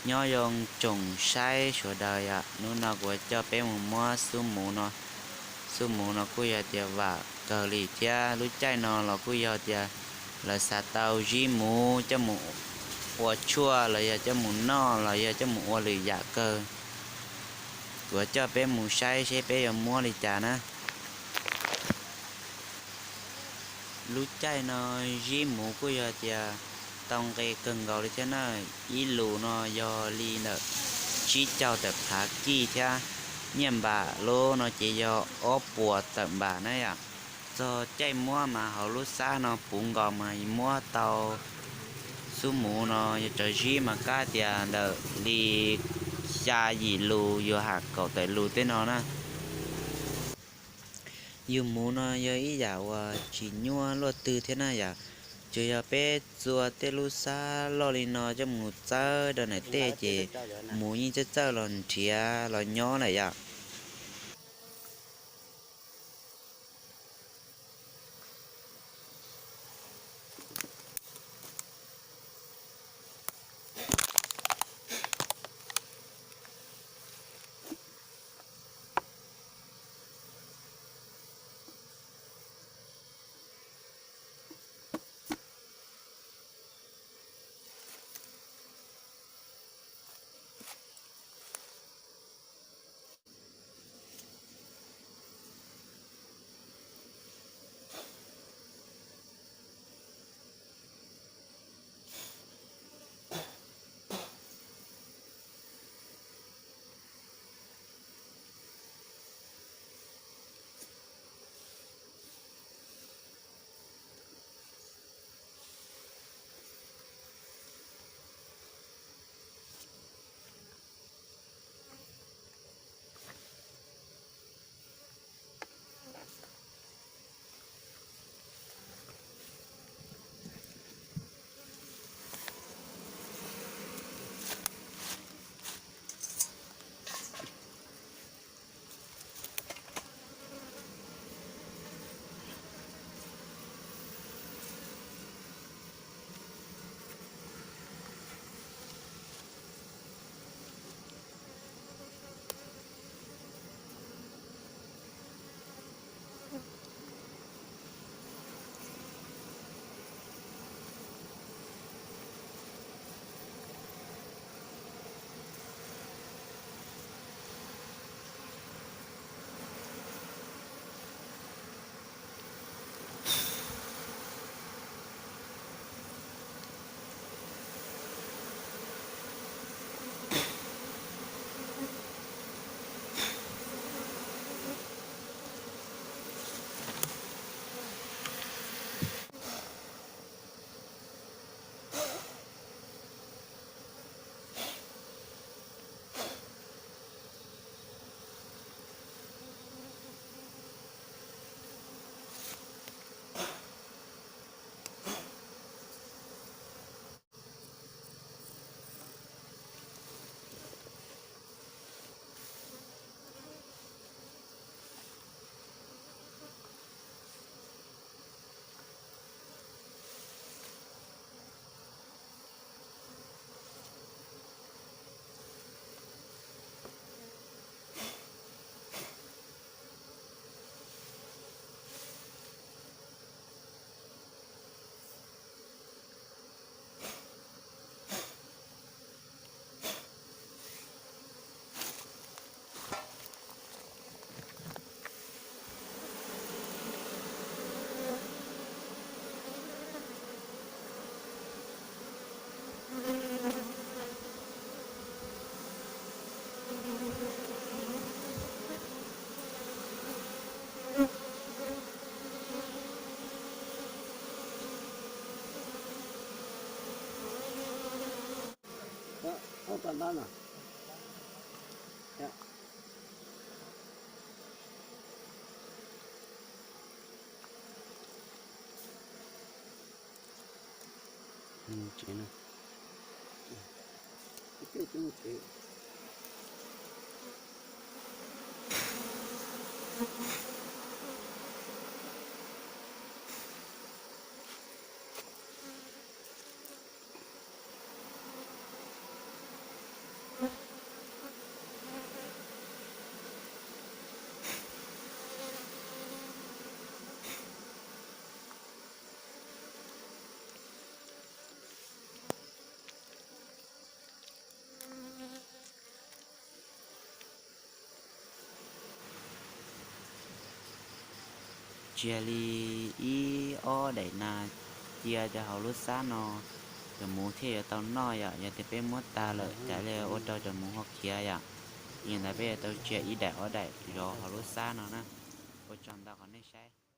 Nyob zoo tsoom saib sawv daws yom, hnub no kuv coj peb mus muab xub muv no. Xub muv no kuj yog tias vam kawg li thiab, lub caij no los kuj yog tias lawv xav tau zib muv coj mus ua tshuaj los yog coj mus noj los yog coj mus ua lwm yam kawg. Kuv coj peb mus saib seb peb yuav muab li cas na. Lub caij no zib muv kuj yog tias tau nqi kawg nkaus li thiab na. Ib lus no yog li ntawm tsib caug tawm phav kij thiab, nyiaj npam lub no ces yog ob puas tawm npam na yom. Txog caij muab mas hauv lub xab no puv nkaus mas muab tau xub muv no yog tsawv zib mas kab tias ntawm li xya yim lus yuav ham kaum tawm lus tej no na. Yus muv no yog ib yam uas tsis nyuaj luaj twg thiab na yom. Tsuas yog peb txua tej lub xab loj li no coj mus txawb rau nram tej ces muv yeej txawj txawj los nrhiav los nyob lawm yom. Ntsia li ib ob daim nas cia rau hauv lub xab no, cov muv thiaj yuav tau noj yom. Yog tias peb muab tag lawm cas li ua rau cov muv ho khiav yom. Yog ntawd peb yuav tau ntsia ib daim ob daim zov hauv lub xab no na. Ua tsaug ntau qhov nej saib.